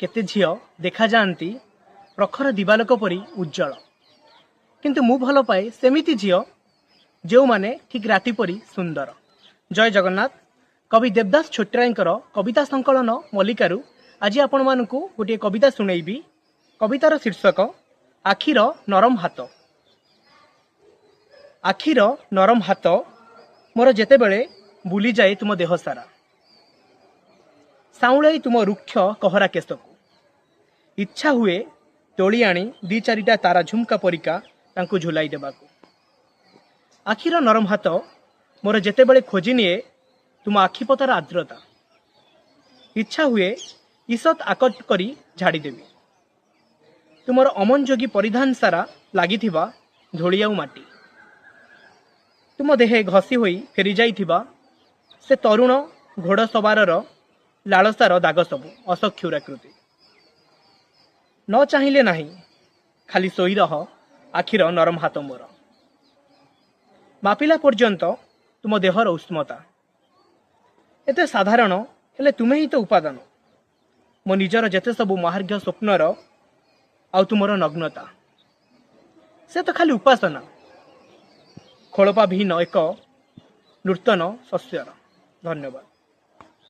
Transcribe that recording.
କେତେ ଝିଅ ଦେଖାଯାଆନ୍ତି ପ୍ରଖର ଦିବାଲୋକ ପରି ଉଜ୍ଜଳ, କିନ୍ତୁ ମୁଁ ଭଲ ପାଏ ସେମିତି ଝିଅ ଯେଉଁମାନେ ଠିକ୍ ରାତି ପରି ସୁନ୍ଦର। ଜୟ ଜଗନ୍ନାଥ। କବି ଦେବଦାସ ଛୋଟରାୟଙ୍କର କବିତା ସଂକଳନ ମଲ୍ଲିକାରୁ ଆଜି ଆପଣମାନଙ୍କୁ ଗୋଟିଏ କବିତା ଶୁଣେଇବି। କବିତାର ଶୀର୍ଷକ ଆଖିର ନରମ ହାତ। ଆଖିର ନରମ ହାତ ମୋର ଯେତେବେଳେ ବୁଲିଯାଏ ତୁମ ଦେହ ସାରା, ସାଉଁଳାଇ ତୁମ ରୁକ୍ଷ କହରା କେଶକୁ, ଇଚ୍ଛା ହୁଏ ତୋଳି ଆଣି ଦି ଚାରିଟା ତାରା ଝୁମ୍କା ପରିକା ତାଙ୍କୁ ଝୁଲାଇ ଦେବାକୁ। ଆଖିର ନରମ ହାତ ମୋର ଯେତେବେଳେ ଖୋଜି ନିଏ ତୁମ ଆଖିପତାର ଆର୍ଦ୍ରତା, ଇଚ୍ଛା ହୁଏ ଈଷତ୍ ଆକଟ କରି ଝାଡ଼ିଦେବି ତୁମର ଅମନଯୋଗୀ ପରିଧାନ ସାରା ଲାଗିଥିବା ଧୂଳି ଆଉ ମାଟି, ତୁମ ଦେହେ ଘଷି ହୋଇ ଫେରିଯାଇଥିବା ସେ ତରୁଣ ଘୋଡ଼ ସବାରର ଲାଳସାର ଦାଗ ସବୁ ଅସକ୍ଷୁରାକୃତି। ନ ଚାହିଁଲେ ନାହିଁ, ଖାଲି ଶୋଇ ରହ ଆଖିର ନରମ ହାତ ମୋର ମାପିଲା ପର୍ଯ୍ୟନ୍ତ ତୁମ ଦେହର ଉଷ୍ମତା। ଏତେ ସାଧାରଣ, ହେଲେ ତୁମେ ହିଁ ତ ଉପାଦାନ ମୋ ନିଜର ଯେତେ ସବୁ ମହାର୍ଘ୍ୟ ସ୍ୱପ୍ନର। ଆଉ ତୁମର ନଗ୍ନତା, ସେ ତ ଖାଲି ଉପାସନା, ଖୋଳପା ବିହୀନ ଏକ ନୂତନ ଶସ୍ୟର। ଧନ୍ୟବାଦ।